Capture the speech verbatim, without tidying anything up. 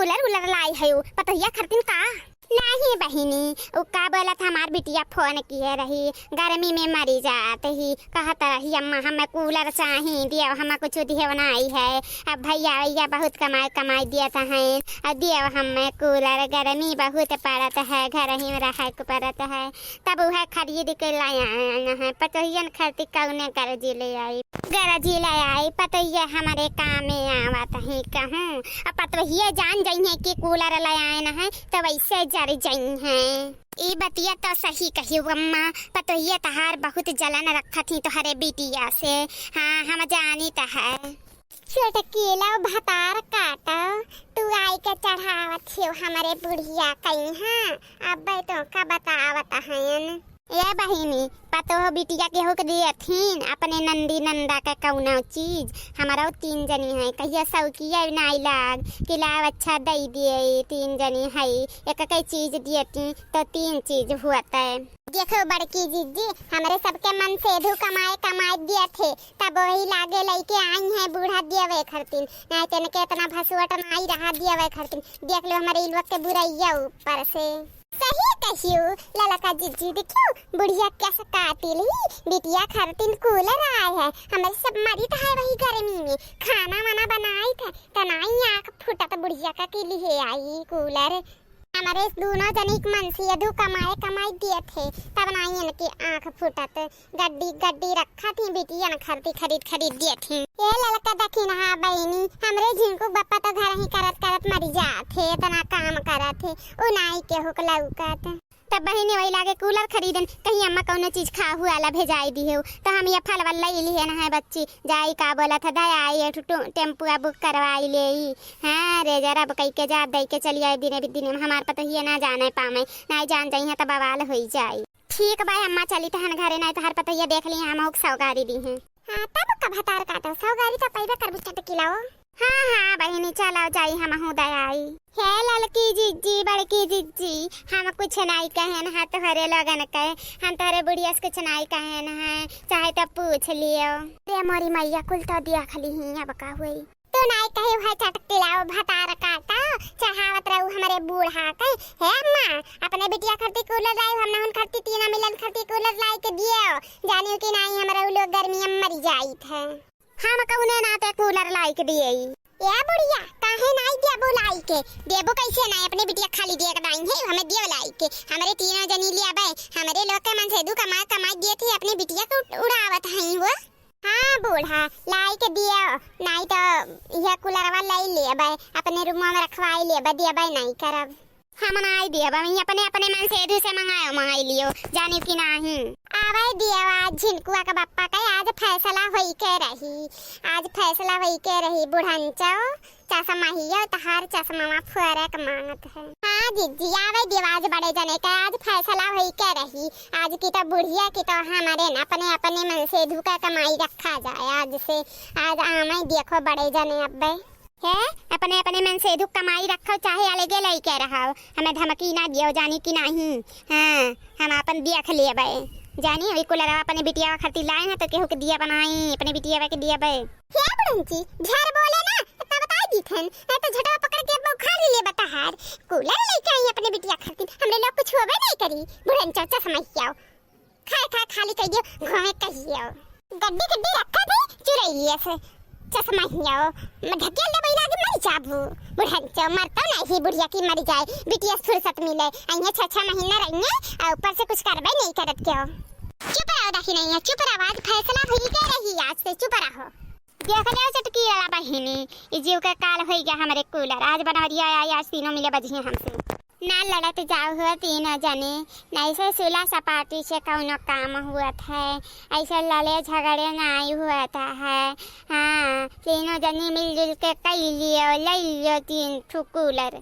कूलर उलर लाई है उ पतोहिया खरतिन का? नाही बहिनी, उ का बोलत हमार बिटिया फोन किहे रही, गर्मी में मरी जात ही, कहत रही अम्मा हमें कूलर चाही, दियो हमें कुछ दियो नाही है। अब भैया वैया बहुत कमाई कमाई दियत हैं, अब दियो हमें कूलर, गर्मी बहुत पड़त है, घर ही में रहे के पड़त है। तब उहे खरीद के लाए आए हैं। पतोहियन खातिर कौने गरजी ले आई, गरजी ले आई, पतोहिया हमरे काम में आवत ही कहूँ। अब पतोहिया जान जइहें कि कूलर ले आए न है, तो वैसे जर जइहें। ई बतिया तो सही कही अम्मा, पतोहिया तहार बहुत जलन रखत ही तोहरे बिटिया से। हाँ, हम जानी त है। चटकीला भतार काटो, तू आई के चढ़ावत हो हमरे बुढ़िया कइहाँ, अब्बे तोका बतावत हयन। ए बहिनी, पतोह बिटिया केहू के दियथिन, अपने नंदी नंदा के कौनो चीज, हमरो तीन जनी है, कहिया सौकिया नाई लाग, कि लाव अच्छा दई दिए, तीन जनी है, एक के चीज दियती तो तीन चीज हुअत है। देखो बड़की जिज्जी, हमरे सबके मन से धू कमाए कमाए दियत है, तब वही लागे लइके आई हैं बूढ़ा दियवे खरतिन, नाहीं तेन के इतना भसुअट नाई रहा दियवे खरतिन। देख लो हमरे ई लोग के बुरैया ऊपर से। सही कहियो ललका जिज्जी, देखियो बुढ़िया कैसे कातिल ही, बिटिया खरतिन कूलर आए है, हमरे सब मरित है वही गर्मी में, खाना वाना बनाइत है, त नाई आँख फूटत बुढ़िया का कि लिहे आई कूलर। हमरे दूनो जनी के मन से यदु कमाए कमाई दिए थे, तब नाई इनकी आँख फूटत। गड्डी गड्डी रखा थी बिटियन खरीदी खरीद खरीद दिए थे। ए ललका दखिनहा बहिनी, हमरे झिनकू बप्पा तो घर ही करत करत मरी जात थे, इतना काम करत थे, उ नाई केहू के लौकत। तब बहिनी वही लागे कूलर खरीदन, कहीं अम्मा कौनो चीज खाहू वाला भेजाई दिहेउ, तो हम ये फल वल लई लिहे न है बच्ची, जाई का बोलत है, दया आई एक ठो टेम्पुआ बुक करवाई लेई। हाँ, रिजर्व कई के जाब दई के चली आई दिने बिदिने में, हमार पतोहिया ना जाने पावे, नाई जान जइहें त बवाल होई जाई। ठीक बा अम्मा, चली तहन घरे, नाई तोहार पतोहिया देख ली हम ओक सौगारी दी हैं। हाँ, तब का भतार काटो, सौगारी तो पैबे करबू चटकिलाओ। हाँ, हाँ, बहिनी, चलो जाई, हमहू दयाई। हे ललकी जिज्जी, बड़की जिज्जी, हम कुछ नाई कहेन हा तोहरे लोगन के, हम तोहरे बुढ़िया से कुछ नाई कहेन है, चाहे तो पूछ लियो। रे मोरी मैया, कुल तो देख ली ही, अब का हुई? तू नाई कही है चटकिलाओ, भतार काटा, चढ़ावत रहू हमरे बूढ़ा के। हे अम्मा, अपने बिटिया खरती कूलर लाई, हम नहुन खरती, तीना मिलन खरती कूलर लाई के दियो, जानियो कि नाई हमरा उ लोग गर्मी में मरी जाइत है। हम कौने नाते कूलर लाई के दिए? ए बुढ़िया, काहे नाई देबो लाई के? देबो कैसे नाई? अपने बिटिया खाली दिए के दाई है, हमें दियो लाई के। हमरे तीनों जनी ले आबे, हमरे लोग के मन से दू कमाई कमाई दिए थे, अपने बिटिया के उड़-, उड़ावत हई वो। हाँ बूढ़ा, लाई के दियो, नाई तो यह कूलरवा लाई ले आबे, अपने रूमवा में रखवाई ले आबे, दियबे नाई करब। हम नाई दियब, हम अपने, अपने मन से एधू से मंगायो, मंगाई लियो, जानियो कि नाहीं। आवे दियो, आज झिनकुआ के बप्पा के आज फैसला होई के रही, आज फैसला होई के रही, बुढ़ंचो, चश्मा हियो, तहार चश्मा फुअरे के मांगत है। हाँ जिज्जी, आवे दियो, आज बड़े जने के आज फैसला होई के रही, आज की तो बुढ़िया की तो हमारे न अपने, अपने मन से धुका कमाई रखा जाए, आज से, आज आवे देखो बड़े जने अब्बे। हे, अपने अपने मन से दुख कमाई रखो, चाहे अलगे लइके रहो, हमें धमकी ना दियो, जानी कि नाहीं। हाँ, हम आपन देख लेबे। जानी, वही कूलरवा अपने बिटिया खातिर लाए हैं, तो केहू के दिया बनाई, अपने बिटिया के दिया बे। हे बुढ़ंची, झर बोले ना, इतना बताई दी थन, नहीं तो झटवा पकड़ के बौखार ले लेबे तहार। कूलर लेके आई अपने बिटिया खातिर, हमरे लोग कुछ होबे नहीं करी। बुढ़ंचा चश्मा हियाओ। खाए खाए खाली कह दियो, घूमे कहियो। गड्डी गड्डी रखा थे, चुरैलिए से। चश्मा हियो, म-, ढकेल दे बैला के मर जाबू। बुढ़ंचो, मर तो नहीं बुढ़िया की मर जाए, बिटिया से फुर्सत मिले। अइहे छह छह महीना रहिए, और ऊपर से कुछ करबे नहीं करत क्यों? चुप रहो दाखी नहीं है, चुप रहो, आज फैसला हुई के रही, आज से चुप रहो। देख ले चटकी वाला बहिनी, ई जीव के काल होई गया हमरे कूलर। आज बनवरिया आई, आज तीनों मिले बजिए हमसे। ना लड़त जाओ हो तीनों जने, नहीं से सुलह सपाटी से कौनो काम हुअत है, ऐसे लड़े झगड़े नाई हुअत है। हाँ, तीनों जने मिलजुल के कई लियो, ले लियो तीन ठो कूलर।